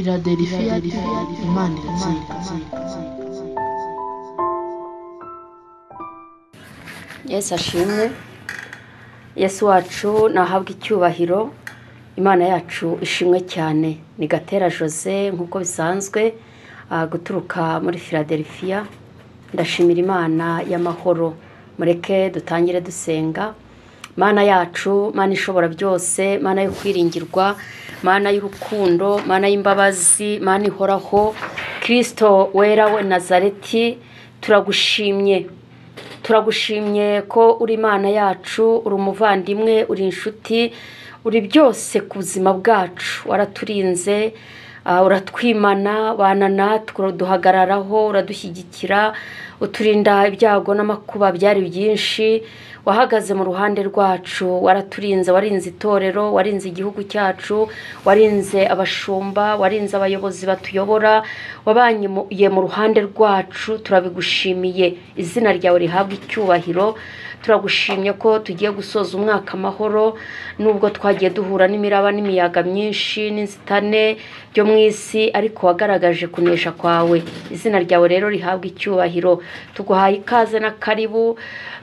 Philadelphia Imana iratsinda. Yesu ashimwe. Yesu wacu nahabwa icyubahiro. Imana yacu ishimwe cyane. Ni Gatera Jose nk'uko bisanzwe guturuka muri Philadelphia. Ndashimira Imana y'amahoro. Mureke dutangire dusenga. Mana yacu, Mana ishobora byose, Mana yo kwiringirwa, Mana y'urukundo, Mana y'imbabazi, Mana ihoraho, Kristo wera we Nazareti, turagushimye. Turagushimye ko uri Imana yacu, uri umuvandimwe, uri inshuti, uri byose ku buzima bwacu. Waraturinze, uratwimana, bana natwe, uraduhagararaho, uradushyigikira, uturinda ibyago n'amakuba byari byinshi. Wahagaze mu ruhande rwacu, waraturinze, warinze itorero, warinze igihugu cyacu, warinze abashumba, warinze abayobozi batuyobora, wabanye mu ruhande rwacu. Turabigushimiye, izina ryawe rihabwa icyubahiro. Turagushimye ko tugiye gusoza umwaka amahoro, nubwo twagiye duhura n'imiraba n'imiyaga myinshi n'inzitane byo mu isi, ariko wagaragaje kunesha kwawe. Izina ryawe rero rihabwa icyubahiro. Tuguhaye ikaze na karibu,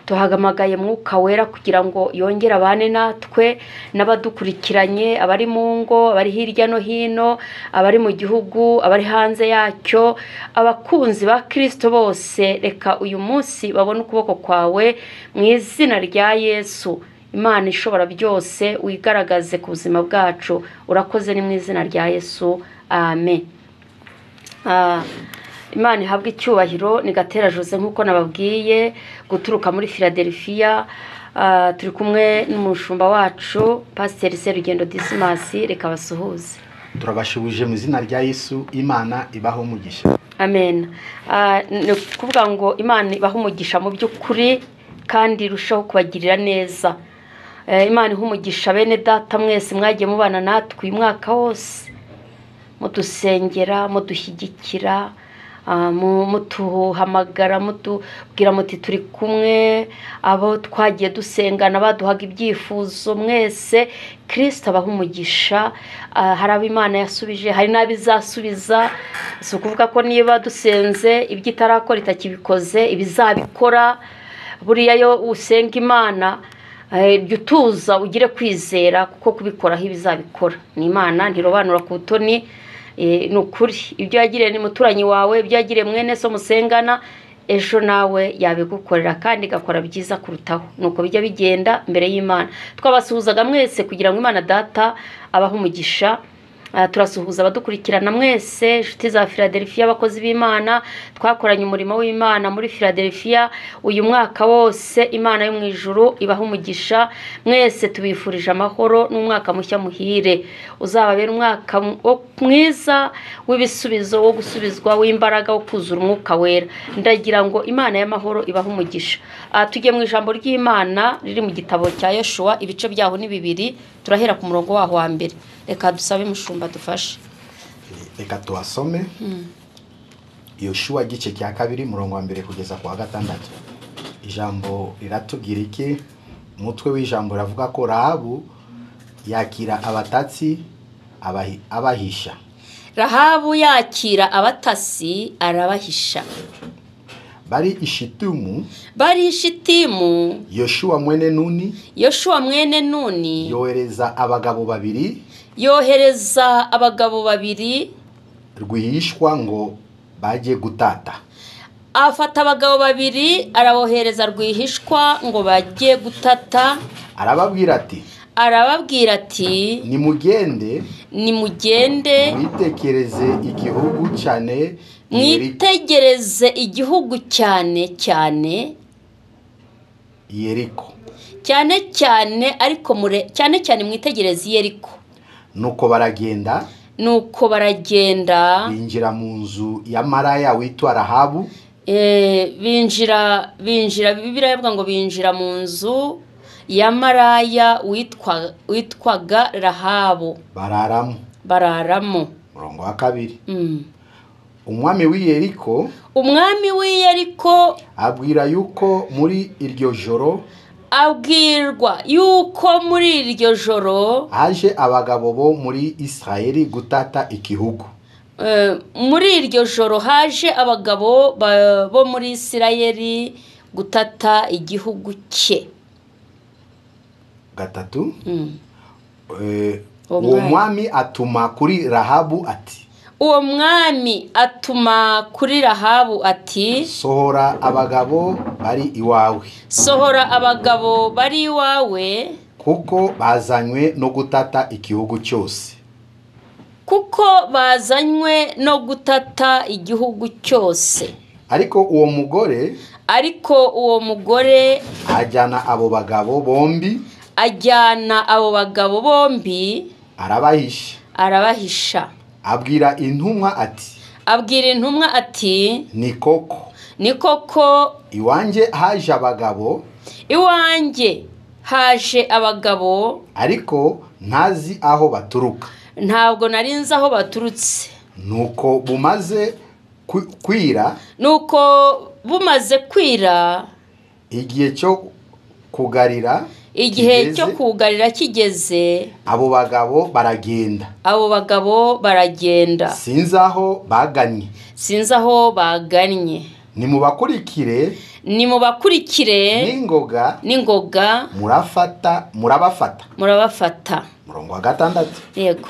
tuhagamagaye Mwuka Wera kugira ngo yongere abane natwe n'abadukurikiranye, abari mu ngo, abari hirya no hino, abari mu gihugu, abari hanze yacyo, abakunzi ba Kristo bose. Reka uyu munsi babone ukuboko kwawe mu izina rya Yesu. Imana ishobora byose, wigaragaze ku buzima bwacu. Urakoze, ni mu izina rya Yesu, amen. Imana ihabwe icyubahiro. Ni Gatera Jose nk'uko nababwiye, guturuka muri Philadelphia. Turi kumwe n'umushumba wacu Pasiteri Serugendo Dismas. Reka basuhuze. Turabashubuje mu izina rya Yesu. Imana ibaho umugisha. Amen. Ni ukuvuga ngo Imana ibaho umugisha mu by'ukuri, kandi irushaho kubagirira neza. Imana iha umugisha bene data mwese mwagiye mubana natwe uyu mwaka wose, mudusengera, mudushyigikira, mutuhamagara, mutubwira muti turi kumwe, abo twagiye dusengana baduhaga ibyifuzo mwese. Kristo abaha umugisha. Hari abo Imana yasubije, hari n'abo izasubiza. Si ukuvuga ko niba dusenze ibyo itarakora itakibikoze, ibizabikora. Buriya yo usenga Imana, jya utuza ugire kwizera, kuko kubikoraho ibizabikora ni Imana, ntirobanura ku butoni. Ni ukuri, ibyo yagiriye ni muturanyi wawe, ibyo yagiriye mwene so musengana, ejo nawe yabigukorera kandi igakora byiza kurutaho. Nuko bijya bigenda mbere y'Imana. Twabasuhuzaga mwese kugira ngo Imana data abahe umugisha. Turasuhuza abadukurikirana mwese, inshuti za Philadelphia, abakozi b'Imana twakoranye umurimo w'Imana muri Philadelphia uyu mwaka wose. Imana yo mu ijuru ibahe umugisha mwese. Tubifurije amahoro n'umwaka mushya muhire, uzababera umwaka mwiza w'ibisubizo, wo gusubizwa, w'imbaraga, wo kuzura Umwuka Wera. Ndagira ngo Imana y'amahoro ibahe umugisha. Tujye mu ijambo ry'Imana riri mu gitabo cya Yoshuwa, ibice byaho ni 2, turahera ku murongo waho wa mbere. Reka dusabe mushumba dufashe. Reka tuhasome. Yoshuwa igice cya 2 murongo wa 1 kugeza ku wa 6. Ijambo riratubwira iki? Umutwe w'ijambo ravuga ko Rahabu yakira abatatsi abahisha. Rahabu yakira abatasi arabahisha. Bari Ishitimu, bari Ishitimu, Yoshuwa mwene Nuni, Yoshuwa mwene Nuni yohereza abagabo babiri, yohereza abagabo babiri rwihishwa ngo bajye gutata. Afata abagabo babiri arabohereza rwihishwa ngo bajye gutata. Arababwira ati, arababwira ati, nimugende, nimugende, mwitegereze igihugu cyane, mwitegereze igihugu cyane cyane Yeriko, cyane cyane, ariko mure cyane cyane mwitegereze Yeriko. Nuko baragenda, nuko baragenda binjira mu nzu ya maraya witwa Rahabu. Binjira Bibiliya ivuga ngo binjira mu nzu ya maraya witwaga Rahabu, bararamo, bararamo. Murongo wa 2. Umwami w'i Yeriko, umwami w'i Yeriko abwira yuko muri iryo joro, abwirwa yuko muri iryo joro haje abagabo bo muri Israeli gutata igihugu. Muri iryo joro haje abagabo bo muri Isirayeli gutata igihugu cye. 3. Uwo mwami atuma kuri Rahabu ati, uwo mwami atuma kuri Rahabu ati, sohora abagabo bari iwawe, sohora abagabo bari iwawe, kuko bazanywe no gutata igihugu cyose, kuko bazanywe no gutata igihugu cyose. Ariko uwo mugore ajyana abo bagabo bombi, arabahisha. Abwira intumwa ati, ni koko iwanjye haje abagabo, ariko ntazi aho baturuka, ntabwo nari nzi aho baturutse. Nuko bumaze kwira, igihe cyo kugarira kigeze, abo bagabo baragenda, sinzi aho bagannye. Nimubakurikire n'ingoga, murabafata. Murongo wa 6. Yego.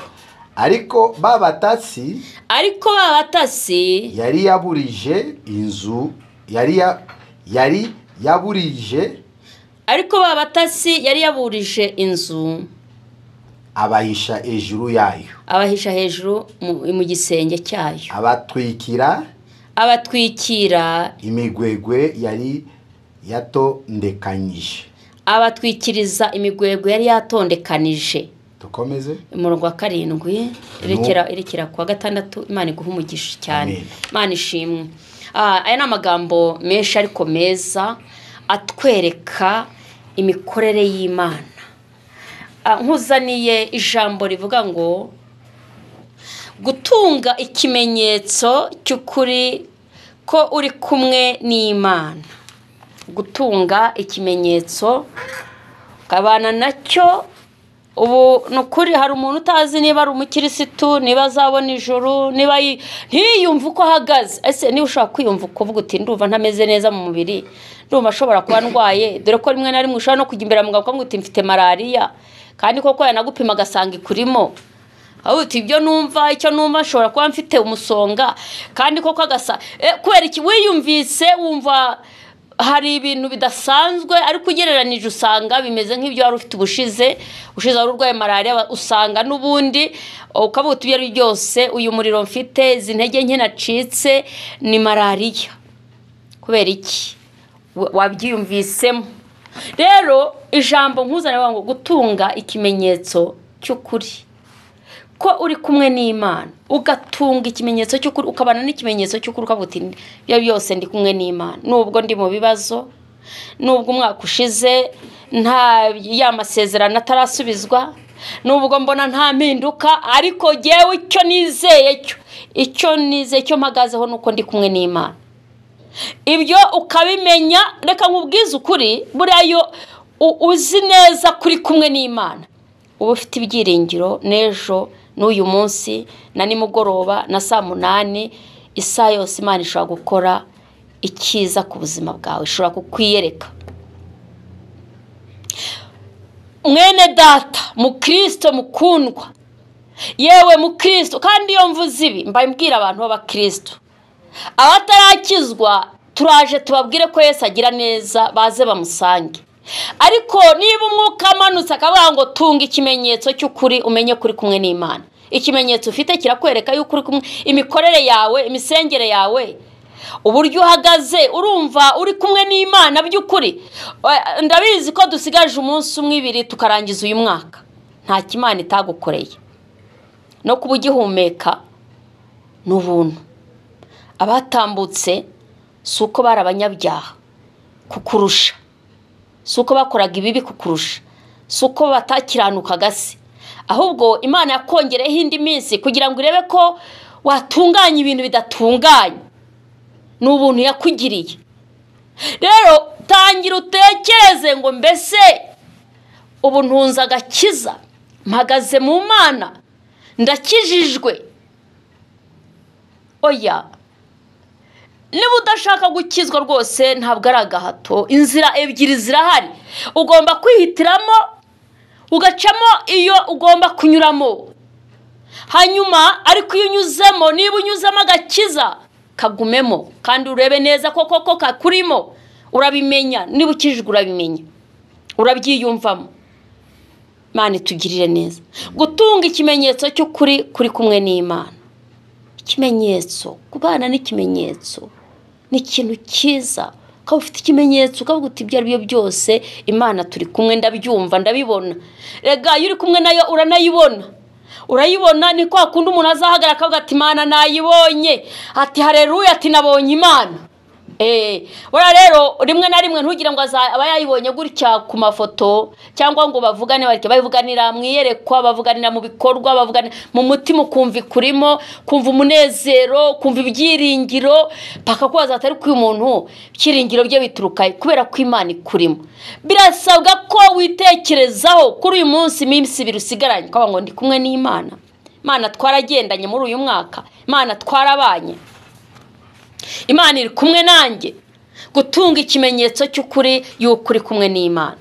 Ariko babatasi yari yaburije inzu, yari yaburije ariko babatasi yari yaburije inzu, abahisha hejuru yayo, abahisha hejuru mu gisenge cyayo, abatwikira imigwegwe yari yatondekanyije, abatwikiriza imigwegwe yari yatondekanije. Dukomeze umurongo wa 7 irekera kwa 6. Imana iguhe umugisha cyane. Imana ishimwe. Aya ni amagambo menshi ariko meza atwereka imikorere y'Imana. Nkuzaniye ijambo rivuga ngo gutunga ikimenyetso cy'ukuri ko uri kumwe n'Imana. Gutunga ikimenyetso ukabana nacyo. Ubu nukuri hari umuntu utazi niba ari umukirisitu, niba azabona ijuru, niba ntiyumva uko ahagaze. Ese niba ushobora kwiyumva ukuvuga uti ndumva ntameze neza mu mubiri, ndumva ashobora kuba ndwaye, dore ko rimwe na rimwe ushobora no kujya imbere muganga ukamubwira uti mfite malariya, kandi koko yanagupima agasanga ikurimo. Aho uti ibyo numva, icyo numva nshobora kuba mfite umusonga, kandi koko agasa kubera iki wiyumvise wumva hari ibintu bidasanzwe, ariko ugereranije usanga bimeze nk'ibyo wari ufite ubushize wari urwaye malariya, usanga n'ubundi ukavuga uti ibyo byose uyu muriro mfite, izi ntege nke nacitse ni malariya. Kubera iki wabyiyumvisemo? Rero ijambo nkuzanira ngo gutunga ikimenyetso cy'ukuri ko uri kumwe n'Imana, ugatunga ikimenyetso cy'ukuri, ukabana n'ikimenyetso cy'ukuri, ukavuga uti ibyo byose ndi kumwe n'Imana, nubwo ndi mu bibazo, nubwo umwaka ushize nta ya masezerano atarasubizwa, nubwo mbona nta mpinduka, ariko jyewe icyo nizeye cyo, icyo mpagazeho nuko ndi kumwe n'Imana. Ibyo ukabimenya. Reka nkubwize ukuri, buriya iyo uzi neza kuri kumwe n'Imana, uba ufite ibyiringiro n'ejo n'uyu munsi na nimugoroba na saa 8, isaha yose Imana ishobora gukora icyiza ku buzima bwawe, ishobora kukwiyereka. Mwene data mukristo mukundwa, yewe mukristo, kandi iyo mvuze ibi mba mbwira abantu b'abakristo abatarakizwa, turaje tubabwire ko Yesu agira neza, baze bamusange. Ariko niba umwuka amanutse akavuga ngo tunga ikimenyetso cy'ukuri, umenye kuri kumwe n'Imana. Ikimenyetso ufite kirakwereka yuko uri kumwe, imikorere yawe, imisengere yawe, uburyo uhagaze, urumva uri kumwe n'Imana by'ukuri. Ndabizi ko dusigaje umunsi umwe ibiri tukarangiza uyu mwaka, nta kimana itagukoreye. No kuba ugihumeka ni ubuntu. Abatambutse si uko bari abanyabyaha kukurusha, si uko bakoraga ibibi kukurusha, si uko batakiranukaga se, ahubwo Imana yakongereho indi minsi kugira ngo irebe ko watunganya ibintu bidatunganye. Ni ubuntu yakugiriye. Rero tangira utekereze ngo mbese ubu ntunze agakiza, mpagaze mu Mana, ndakijijwe. Oya, niba udashaka gukizwa rwose ntabwo ari agahato, inzira ebyiri zirahari, ugomba kwihitiramo ugacamo iyo ugomba kunyuramo. Hanyuma ariko iyo unyuzemo, niba unyuzemo agakiza kagumemo kandi urebe neza ko koko kakurimo, urabimenya. Niba ukijijwe urabimenya, urabyiyumvamo. Imana itugirire neza. Gutunga ikimenyetso cy'ukuri kuri kumwe n'Imana, ikimenyetso, kubana n'ikimenyetso ni ikintu cyiza. Ukaba ufite ikimenyetso ukavuga uti ibyo ari byo byose Imana turi kumwe, ndabyumva, ndabibona. Rega iyo uri kumwe nayo uranayibona, urayibona. Ni kwa kundi umuntu azahagarara akavuga ati Imana nayibonye, ati haleluya, ati nabonye Imana. Buriya rero rimwe na rimwe ntugire ngo aba yayibonye gutya ku mafoto cyangwa ngo bavugane, bavuganira mu iyerekwa, bavuganira mu bikorwa, bavuganira mu mutima, ukumva ikurimo, kumva umunezero, kumva ibyiringiro, paka kubaza atari ko uyu muntu ibyiringiro bye bituruka kubera ko Imana ikurimo. Birasabwa ko witekerezaho kuri uyu munsi, iminsi ibiri usigaranye, ukavuga ngo ndi kumwe n'Imana. Imana twaragendanye muri uyu mwaka, Imana twarabanye, Imana iri kumwe nanjye. Gutunga ikimenyetso cy'ukuri y'uko uri kumwe n'Imana.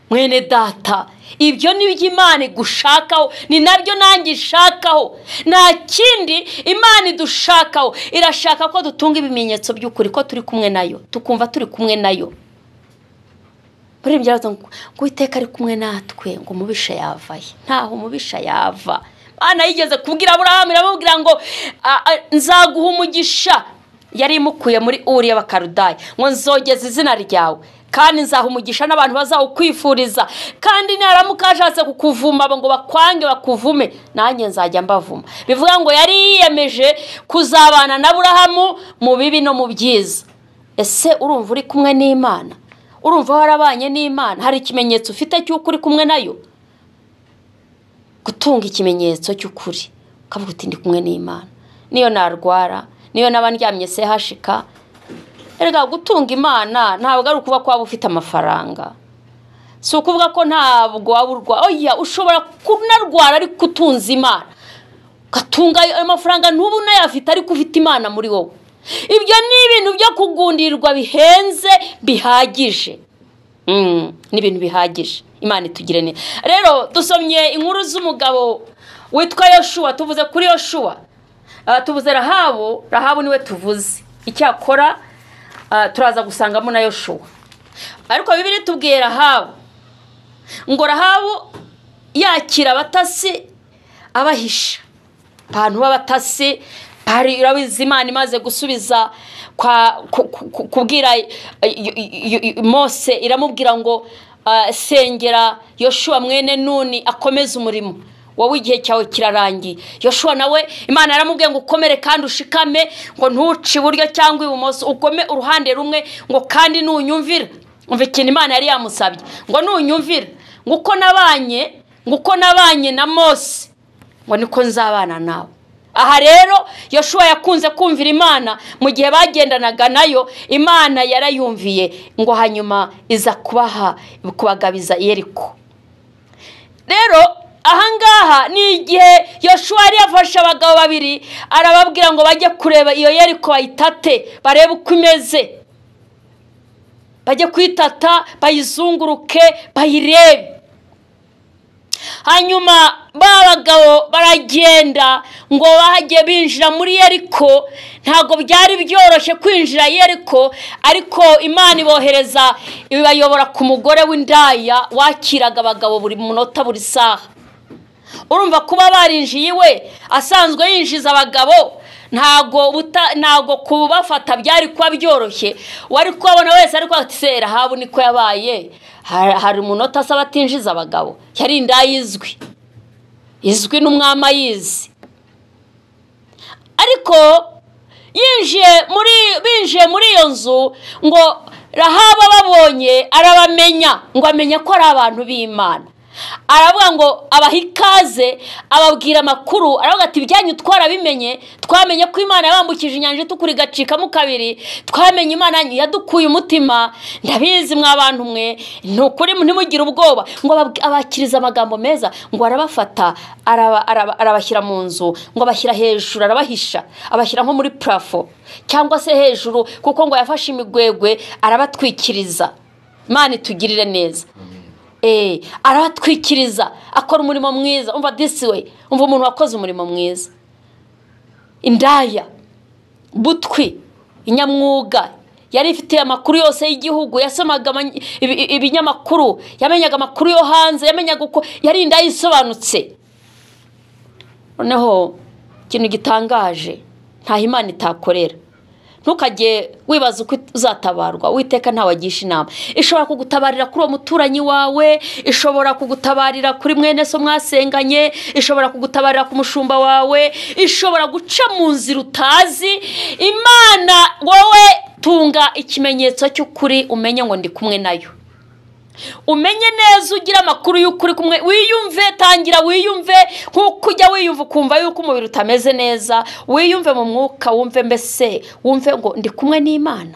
Mwene data, ibyo ni byo Imana igushakaho, ni nabyo nanjye ishakaho. Nta kindi Imana idushakaho, irashaka ko dutunga ibimenyetso by'ukuri ko turi kumwe nayo, tukumva turi kumwe nayo. Muri ibyo ngo Uwiteka ari kumwe natwe, ngo umubisha yavaye, ntaho umubisha yava. Imana yigeze kubwira Aburahamu, iramubwira ngo nzaguha umugisha. Yari imukuye muri Uri y'Abakaludaya, ngo nzogeze izina ryawe kandi nzaha umugisha n'abantu bazawukwifuriza, kandi naramuka ashatse kukuvuma ngo bakwange bakuvume, nanjye nzajya mbavuma. Bivuga ngo yari yiyemeje kuzabana na Aburahamu mu bibi no mu byiza. Ese urumva uri kumwe n'Imana? Urumva warabanye n'Imana? Hari ikimenyetso ufite cy'uko uri kumwe nayo? Gutunga ikimenyetso cy'ukuri ukavuga uti ndi kumwe n'Imana, niyo narwara, niyo naba ndyamye se hashika. Erega gutunga Imana ntabwo ari ukuba kwaba ufite amafaranga, si ukuvuga ko ntabwo waba urwara. Oya, ushobora kunarwara ariko utunze Imana, ugatunga ayo mafaranga ntubu unayafite ariko ufite Imana muri wowe. Ibyo ni ibintu byo kugundirwa bihenze bihagije. Ni ibintu bihagije. Imana itugire neza. Rero dusomye inkuru z'umugabo witwa Yoshuwa, tuvuze kuri Yoshuwa, tuvuze Rahabu. Rahabu niwe tuvuze, icyakora turaza gusangamo na Yoshuwa. Ariko Bibiliya itubwiye Rahabu ngo Rahabu yakira abatasi abahisha, abantu b'abatasi. Urabizi Imana imaze gusubiza kubwira Mose, iramubwira ngo sengera Yoshuwa mwene Nuni akomeze umurimo wowe, igihe cyawe kirarangiye. Yoshuwa nawe Imana yaramubwiye ngo ukomere kandi ushikame, ngo ntuce iburyo cyangwa ibumoso, ukome uruhande rumwe, ngo kandi nunyumvira. Umva ikintu Imana yari yamusabye, ngo nunyumvira, ngo uko nabanye na Mose, ngo niko nzabana nawe. Aha rero Yoshuwa yakunze kumvira Imana mu gihe bagendanaga nayo, Imana yarayumviye, ngo hanyuma iza kubaha kubagabiza Yeriko. Rero ahangaha ni igihe Yoshuwa yari yafashe abagabo babiri, arababwira ngo bajye kureba iyo Yeriko bayitate, barebe uko imeze, bajye kwitata, bayizunguruke, bayirebe. Hanyuma ba bagabo baragenda ngo bahajye binjira muri Yeriko. Ntabwo byari byoroshye kwinjira Yeriko, ariko Imana ibohereza ibayobora ku mugore w'indaya wakiraga abagabo buri munota buri saha. Urumva kuba barinjiye iwe, asanzwe yinjiza abagabo, ntabwo kubafata byari kuba byoroshye. Wari kubabona wese ariko ati se Rahabu niko yabaye, hari umunota asaba atinjiza abagabo. Yari indaya izwi, izwi n'umwami ayizi. Ariko binjiye muri iyo nzu, ngo Rahabu ababonye arabamenya, ngo amenya ko ari abantu b'Imana. Aravuga ngo abaha ikaze, ababwira amakuru, aravuga ati ibyanyu twarabimenye, twamenye ko Imana yabambukije inyanja itukura igacikamo kabiri, twamenye Imana yadukuye umutima, ndabizi mwa bantu mwe, ni ukuri ntimugire ubwoba. Ngo abakiriza amagambo meza, ngo arabafata, arabashyira mu nzu, ngo abashyira hejuru, arabahisha, abashyira nko muri plafo cyangwa se hejuru, kuko ngo yafashe imigwegwe arabatwikiriza. Imana itugirire neza. Arabatwikiriza, akora umurimo mwiza. Umva disi we, umva umuntu wakoze umurimo mwiza. Indaya butwi, inyamwuga, yari ifite amakuru yose y'igihugu, yasomaga ibinyamakuru, yamenyaga amakuru yo hanze, yamenyaga uko, yari indaya isobanutse. Noneho ikintu gitangaje, ntaho Imana itakorera. Ntukajye wibaza uko uzatabarwa, Uwiteka ntawagisha inama. Ishobora kugutabarira kuri uwo muturanyi wawe, ishobora kugutabarira kuri mwene so mwasenganye, ishobora kugutabarira ku mushumba wawe, ishobora guca mu nzira utazi. Imana wowe tunga ikimenyetso cy'ukuri, umenye ngo ndi kumwe nayo. Umenye neza, ugira amakuru y'ukuri kumwe, wiyumve, tangira wiyumve nkuko ujya wiyumva ukumva yuko umubiri utameze neza, wiyumve mu mwuka, wumve mbese, wumve ngo ndi kumwe n'Imana.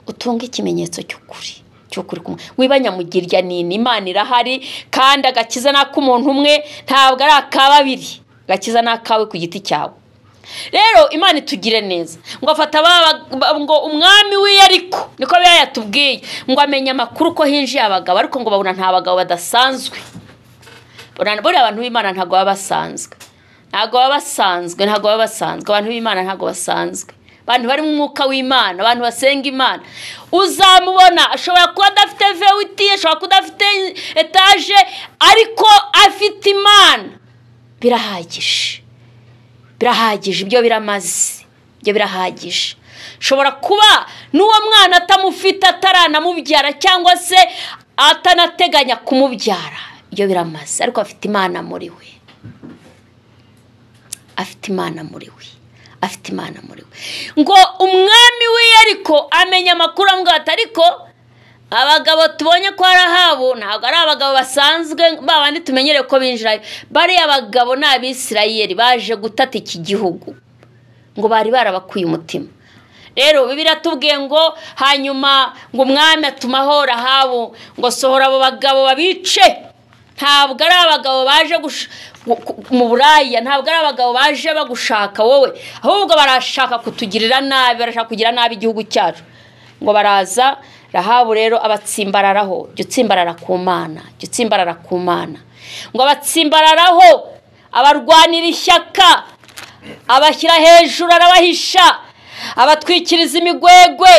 Utunge ikimenyetso cy'ukuri, cy'ukuri kumwe. Wibanyamugirya nini, Imana irahari, kandi agakiza n'ak'umuntu umwe, ntabwo ari aka babiri, agakiza n'akawe ku giti cyawe. Rero Imana itugire neza. Ngo afata ngo umwami w'Iyeriko, niko biba yatubwiye, ngo amenye amakuru ko hinjiye abagabo, ariko ngo babona nta bagabo badasanzwe. Buriya abantu b'Imana ntabwo baba basanzwe, ntabwo baba basanzwe, ntabwo baba basanzwe. Abantu b'Imana ntabwo basanzwe, abantu bari mu mwuka w'Imana, abantu basenga Imana. Uzamubona ashobora kuba adafite vewiti, ashobora kuba adafite etaje, ariko afite Imana. Birahagije, birahagije, ibyo biramaze, ibyo birahagije. Shobora kuba n'uwo mwana atamufite, ataranamubyara, cyangwa se atanateganya kumubyara, ibyo biramaze, ariko afite Imana muri we, afite Imana muri we, afite Imana muri we. Ngo umwami w'Iyeriko amenya amakuru, amubwira ati ariko abagabo tubonye ko Rahabu ntabwo ari abagabo basanzwe babandi tumenyereye ko binjirayo, bariya abagabo ni Abisirayeli baje gutata iki gihugu, ngo bari barabakuye umutima. Rero Bibiliya tubwiye ngo hanyuma ngo umwami atumaho Rahabu ngo sohora abo bagabo babice. Ntabwo ari abagabo baje mu buraya, ntabwo ari abagabo baje bagushaka wowe, ahubwo barashaka kutugirira nabi, barashaka kugira nabi igihugu cyacu. Ngo baraza, Rahabu rero abatsimbararaho, jya utsimbarara ku Mana, jya utsimbarara ku Mana. Ngo abatsimbararaho, abarwanira ishyaka, abashyira hejuru, arabahisha, abatwikiriza imigwegwe.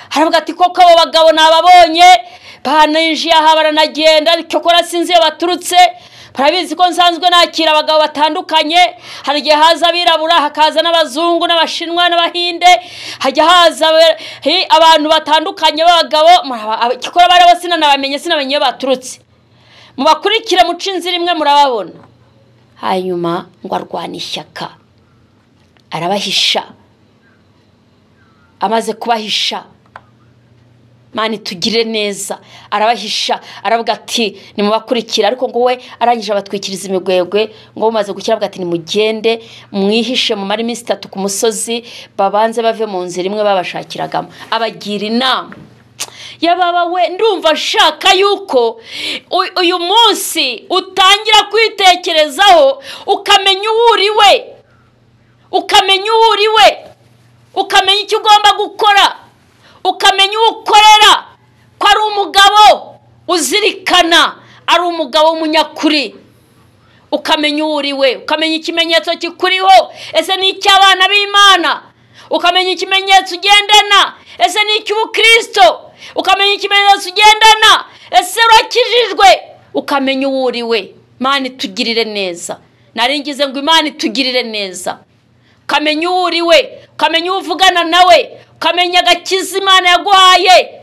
Aravuga ati koko abo bagabo nababonye, baninjiye aha baranagenda, cyokora sinzi iyo baturutse. Barabizi ko nsanzwe nakira abagabo batandukanye, hari igihe haza abirabura, hakaza n'abazungu n'abashinwa n'abahinde, hajya haza abantu batandukanye b'abagabo, cyokora bari bo sinanabamenye, sinamenye iyo baturutse. Mubakurikire muce inzira imwe murababona. Hanyuma ngo arwana ishyaka, arabahisha. Amaze kubahisha, Imana itugire neza, arabahisha, aravuga ati nimubakurikira, ariko ngo we arangije abatwikiriza imigwegwe, ngo bumaze gukira avuga ati nimugende mwihishe mumare iminsi 3 ku musozi, babanze bave mu nzira imwe babashakiragamo. Abagira inama. Yababa we, ndumva nshaka yuko uyu munsi utangira kwitekerezaho, ukamenya uwo uri we, ukamenya uwo uri we, ukamenya icyo ugomba gukora, ukamenya uwo ukorera, ko ari umugabo uzirikana, ari umugabo w'umunyakuri. Ukamenya uwo uri we, ukamenya ikimenyetso kikuriho, ese ni icy'abana b'Imana, ukamenya ikimenyetso ugendana, ese ni icy'ubukristo, ukamenya ikimenyetso ugendana, ese urakijijwe, ukamenya uwo uri we. Imana itugirire neza. Nari ngize ngo Imana itugirire neza. Ukamenya uwo uri we, ukamenya uwo uvugana nawe, ukamenya agakiza Imana yaguhaye,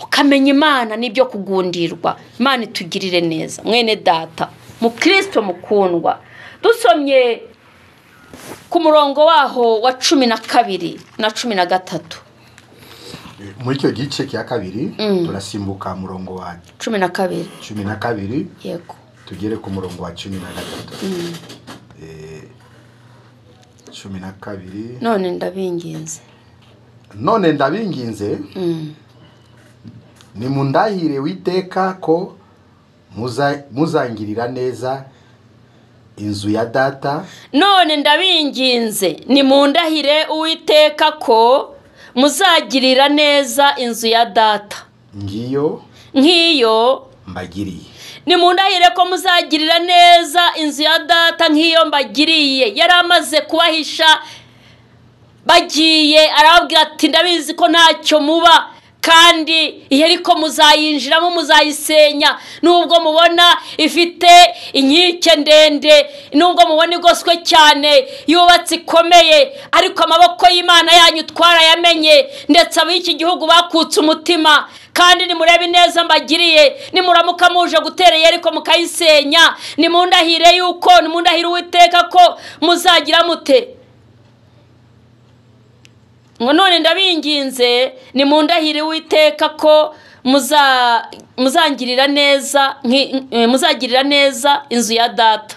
ukamenya Imana n'ibyo kugundirwa. Imana itugirire neza. Mwene data mukristo mukundwa, dusomye ku murongo waho wa 12 na 13. Muri icyo gice cya kabiri turasimbuka murongo wa 12. 12. Yego. Tugere ku murongo wa 13. 12. None ndabinginze. None ndabinginze. Nimundahire Uwiteka ko muzangirira neza inzu ya data. None ndabinginze nimundahire Uwiteka ko muzagirira neza inzu ya data. Ngiyo mbagiriye. Nimundahire ko muzagirira neza inzu ya data nk'iyo mbagiriye. Yari amaze kubahisha bagiye, arababwira ati ndabizi ko ntacyo muba, kandi Yeriko muzayinjiramo muzayisenya, nubwo mubona ifite inkike ndende, nubwo mubona igoswe cyane yubatse ikomeye, ariko amaboko y'Imana yanyu twarayamenye, ndetse ab'iki gihugu bakutse umutima. Kandi nimurebe neza mbagiriye, nimuramuka muje gutera Yeriko mukayisenya, nimundahire yuko, nimundahire Uwiteka ko muzagira mute. Ngo none ndabinginze nimundahire Uwiteka ko muzangirira neza, muzagirira neza inzu ya data.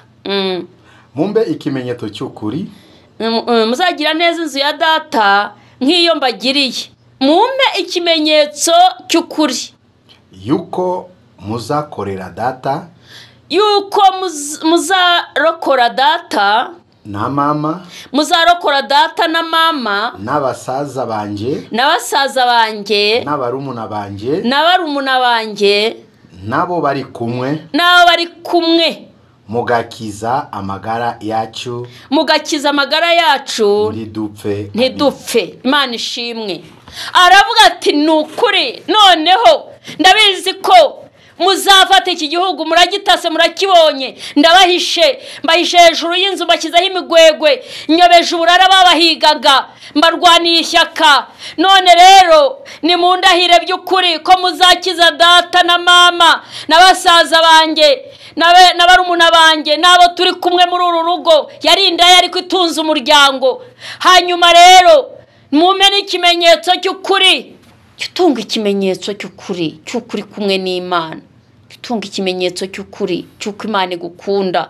Mumbe ikimenyetso cy'ukuri. Muzagira neza inzu ya data nk'iyo mbagiriye. Mumpe ikimenyetso cy'ukuri. Yuko muzakorera data. Yuko muzarokora data. Na mama. Muzarokora data na mama. N'abasaza banje. N'abasaza banjye. N'abarumuna banje. N'abarumuna banjye. Nabo bari kumwe. Nabo bari kumwe. Mugakiza amagara yacu. Mugakiza amagara yacu. Ntidupfe. Ntidupfe. Imana ishimwe. Aravuga ati nukuri noneho ndabizi ko muzafata iki gihugu, muragitase murakibonye, ndabahishe, mbahishe hejuru y'inzu, mbashyizeho imigwegwe, nyobeje uburara babahigaga, mbarwaniye ishyaka. None rero nimundahire by'ukuri ko muzakiza data na mama na basaza banjye na barumuna banjye n'abo turi kumwe muri uru rugo. Yari indaya ariko itunze umuryango. Hanyuma rero mumpe n'ikimenyetso cy'ukuri. Utunga ikimenyetso cy'ukuri cy'ukuri kumwe n'Imana. Utunga ikimenyetso cy'ukuri cy'uko Imana igukunda.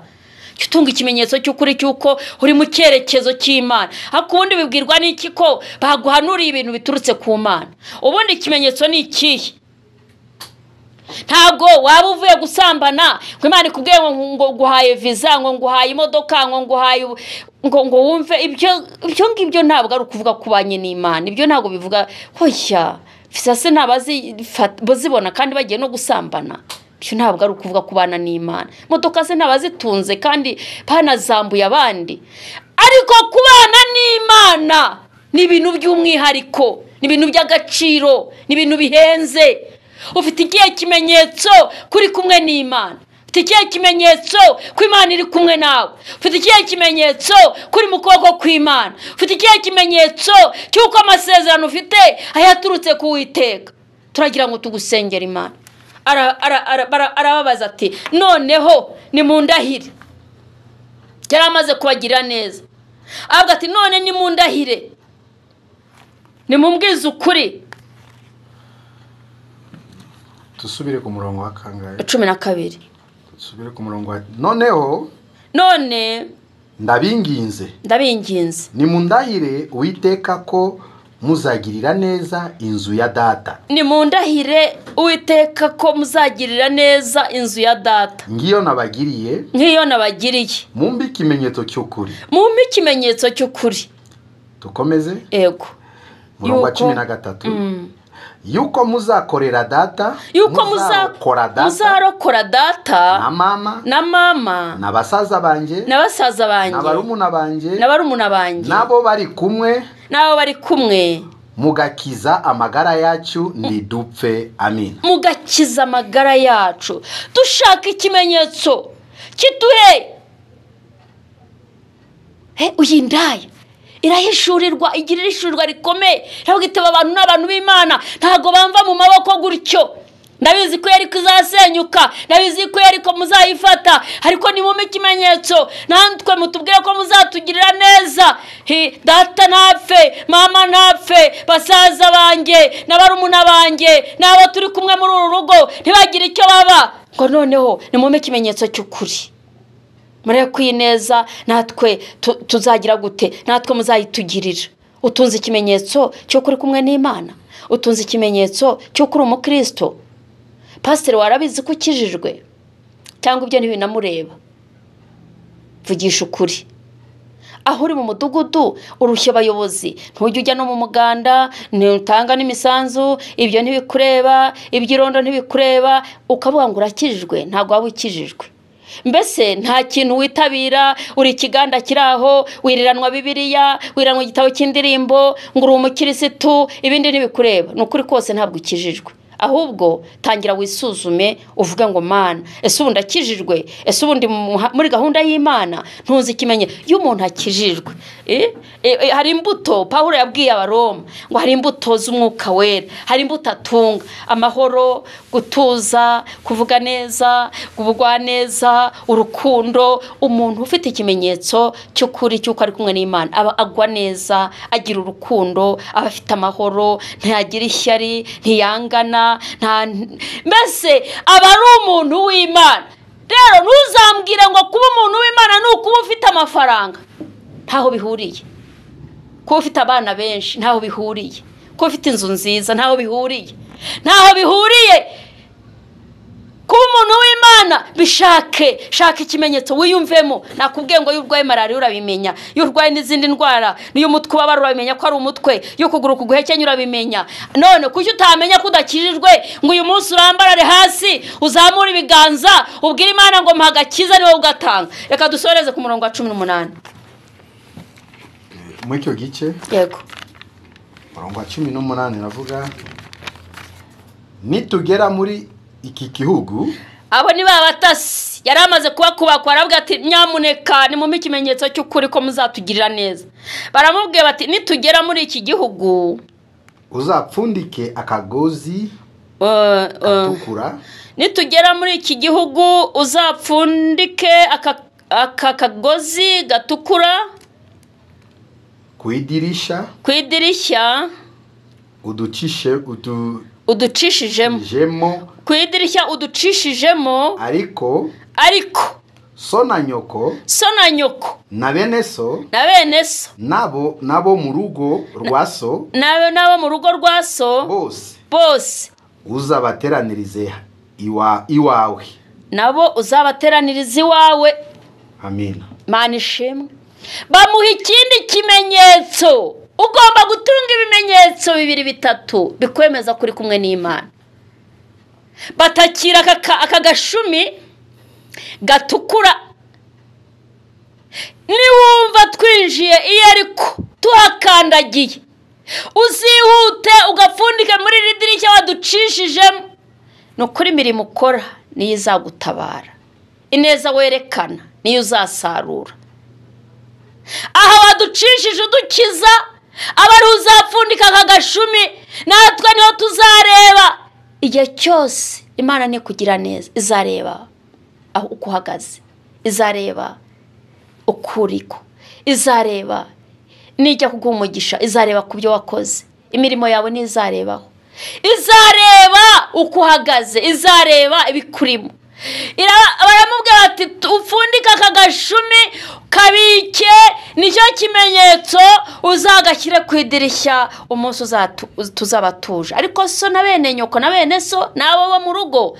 Utunga ikimenyetso cy'ukuri cy'uko uri mu cyerekezo cy'Imana. Ariko ubundi bibwirwa n'iki ko baguhanuriye ibintu biturutse ku Mana? Ubundi ikimenyetso ni ikihe? Ntabwo waba uvuye gusambana ngo Imana ikubwiye ngo nguhaye visa, ngo nguhaye imodoka, ngo nguhaye ngo wumve ibyo ngibyo. Ntabwo ari ukuvuga kubanye n'Imana. Ibyo ntabwo bivuga hoya visa se ntabazibona kandi bagiye no gusambana. Ibyo ntabwo ari ukuvuga kubana n'Imana. Imodoka se ntabazitunze kandi banazambuye abandi. Ariko kubana n'Imana ni ibintu by'umwihariko, ni ibintu by'agaciro, ni ibintu bihenze. Ufite ikihe kimenyetso kuri kumwe n'Imana? Ufite ikihe kimenyetso ko Imana iri kumwe nawe? Ufite ikihe kimenyetso kuri mu kuboko kw'Imana? Ufite ikihe kimenyetso cy'uko amasezerano ufite ayaturutse ku Uwiteka? Turagira ngo tugusengere Imana. Arababaza ati noneho nimundahire. Yari amaze kubagirira neza. Aravuga ati none nimundahire, nimumbwize ukuri. Tusubire ku murongo wa kangahe? 12. Tusubire ku murongo wa noneho. None ndabinginze. Ndabinginze. Nimundahire Uwiteka ko muzagirira neza inzu ya data. Nimundahire Uwiteka ko muzagirira neza inzu ya data. Ngiyo nabagiriye. Ngiyo nabagiriye. Mumbe ikimenyetso cy'ukuri. Mumbe ikimenyetso cy'ukuri. Dukomeze? Ego. Murongo wa 13. Yuko muzakorera data, yuko muzarokora data na mama, na mama, na basaza banje, na basaza banje, na barumuna banje, na barumuna banje, nabo bari kumwe, nabo bari kumwe, mugakiza amagara yacu ntidupfe. Amina. Mugakiza amagara yacu. Dushaka ikimenyetso kiduhe. Uyindaya irahishurirwa, igirira ishurirwa rikomeye. Ntabwo itaba abantu n'abantu b'Imana ntabwo bamva mu maboko gutyo. Ndabizi ko Yeriko izasenyuka, ndabizi ko Yeriko muzayifata, ariko nimumpe ikimenyetso natwe mutubwire ko muzatugirira neza. Data ntapfe, mama ntapfe, basaza banjye na barumuna banjye n'abo turi kumwe muri uru rugo ntibagire icyo baba. Ngo noneho nimumpe ikimenyetso cy'ukuri, murebe ko iyi neza natwe tuzagira gute, natwe muzayitugirira. Utunze ikimenyetso cy'uko uri kumwe n'Imana, utunze ikimenyetso cy'uko uri umukristo. Pasiteri warabizi ko ukijijwe cyangwa ibyo ntibinamureba? Vugisha ukuri. Aho uri mu mudugudu urushya abayobozi, ntujya ujya no mu muganda, ntutanga n'imisanzu, ibyo ntibikureba, iby'irondo ntibikureba, ukavuga ngo urakijijwe, ntabwo waba ukijijwe. Mbese nta kintu witabira, uri ikiganda kiri aho, wiriranwa Bibiliya, wiriranwa igitabo cy'indirimbo, ngo uri umukirisitu, ibindi ntibikureba. Ni ukuri kose ntabwo ukijijwe. Ahubwo tangira wisuzume uvuge ngo Mana, ese ubu ndakijijwe? Ese ubu ndi muri gahunda y'Imana? Ntuzi ikimenye iyo umuntu akijijwe. Hari imbuto Pawulo yabwiye Abaroma ngo hari imbuto z'umwuka wera, hari imbuto atunga: amahoro, gutuza, kuvuga neza, kuvugwa neza, urukundo. Umuntu ufite ikimenyetso cy'ukuri cy'uko ari kumwe n'Imana aba agwa neza, agira urukundo, aba afite amahoro, ntiyagira ishyari, ntiyangana, mbese aba ari umuntu w'Imana. Rero ntuzambwire ngo kuba umuntu w'Imana ni ukuba ufite amafaranga, ntaho bihuriye. Kuba ufite abana benshi ntaho bihuriye. Kuba ufite inzu nziza ntaho bihuriye, ntaho bihuriye. Kuba umuntu w'Imana bishake, shaka ikimenyetso wiyumvemo. Nakubwiye ngo iyo urwaye malariya urabimenya, iyo urwaye n'izindi ndwara, n'iyo umutwe ubabara urabimenya ko ari umutwe, iyo ukuguru kuguhekenya urabimenya. None kuki utamenya ko udakijijwe ngo uyu munsi urambarare hasi, uzamure ibiganza, ubwire Imana ngo mpa agakiza, niwe ugatanga? Reka dusoreze ku murongo wa 18. Muri icyo gice, yego, umurongo wa 18 navuga, nitugera muri iki gihugu. Abo ni babatasi yari amaze kubakubakwa, aravuga ati nyamuneka nimumpe ikimenyetso cy'ukuri ko muzatugirira neza. Baramubwiye bati nitugera muri iki gihugu uzapfundike akagozi gatukura. Nitugera muri iki gihugu uzapfundike aka kagozi gatukura ku idirisha, ku idirishya uducishijemo, ku idirishya uducishijemo. Ariko so na nyoko, so na nyoko na bene so, na bene so, nabo mu rugo rwa so, nabo mu rugo rwa so bose uzabateranirize iwawe, nabo uzabateranirize iwawe. Amina. Mana ishimwe. Bamuha ikindi kimenyetso. Ugomba gutunga ibimenyetso bibiri bitatu bikwemeza kuri kumwe n'Imana. Batakira aka gashumi gatukura. Niwumva twinjiye i Yeriko tuhakandagiye, uzihute ugapfundike muri iri dirishya waducishijemo. Ni ukuri imirimo ukora niyo izagutabara, ineza werekana niyo uzasarura. Aha waducishije udukiza, aba ari uzapfundika aka gashumi, natwe niho tuzareba. Igihe cyose Imana ni kugira neza, izareba aho uko uhagaze, izareba uko uriko, izareba nijya kuguha umugisha, izareba ku byo wakoze, imirimo yawe ntizarebaho, izareba uko uhagaze, izareba ibikurimo. Baramubwira bati upfundike aka gashumi kabike, nicyo kimenyetso uzagashyire ku idirishya umunsi tuzaba tuje. Ariko so na bene nyoko na bene so n'abo bo mu rugo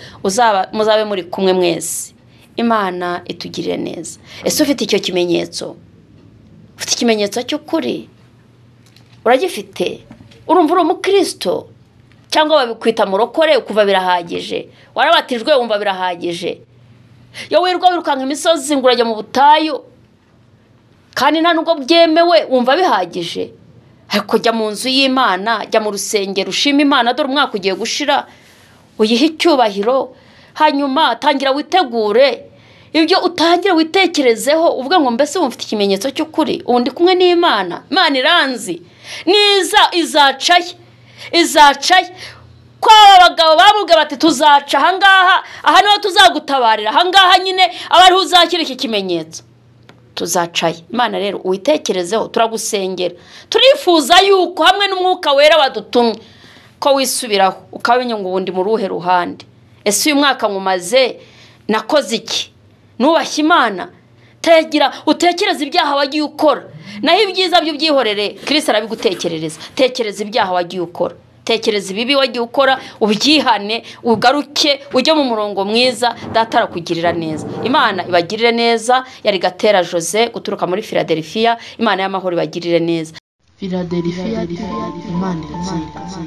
muzabe muri kumwe mwese. Imana itugirire neza. Ese ufite icyo kimenyetso? Ufite ikimenyetso cy'ukuri? Uragifite? Urumva uri umukristo? Cyangwa babikwita murokore ukuva birahagije? Warabatijwe wumva birahagije? Yo wirwa wirukanka imisozi ngo urajya mu butayu kandi nta nubwo byemewe, wumva bihagije? Ariko jya mu nzu y'Imana, jya mu rusengero ushima Imana, dore umwaka ugiye gushira, uyihe icyubahiro, hanyuma tangira witegure ibyo, utangire witekerezeho uvuge ngo mbese ubu mfite ikimenyetso cy'ukuri, ubu ndi kumwe n'Imana, Imana iranzi, niza izacaye, izacaye. Ko aba bagabo bamubwiye bati tuzaca ahangaha, aha niho tuzagutabarira, ahangaha nyine aba ariho uzashyira iki kimenyetso, tuzacaye. Imana rero witekerezeho, turagusengera, turifuza yuko hamwe n'umwuka wera wadutumye ko wisubiraho ukamenya ngo ubundi mu ruhe ruhande. Ese uyu mwaka nkumaze nakoze iki? Nubashye Imana? Tegira utekereze ibyaha wagiye ukora, naho ibyiza byo ubyihorere, Kristo arabigutekerereza. Tekereza ibyaha wagiye ukora, tekereza ibibi wagiye ukora, ubyihane, ugaruke ujye mu murongo mwiza, data arakugirira neza. Imana ibagirire neza. Yari Gatera Jose guturuka muri Philadelphia. Imana y'amahoro ibagirire neza. Philadelphia, Imana iratsinda.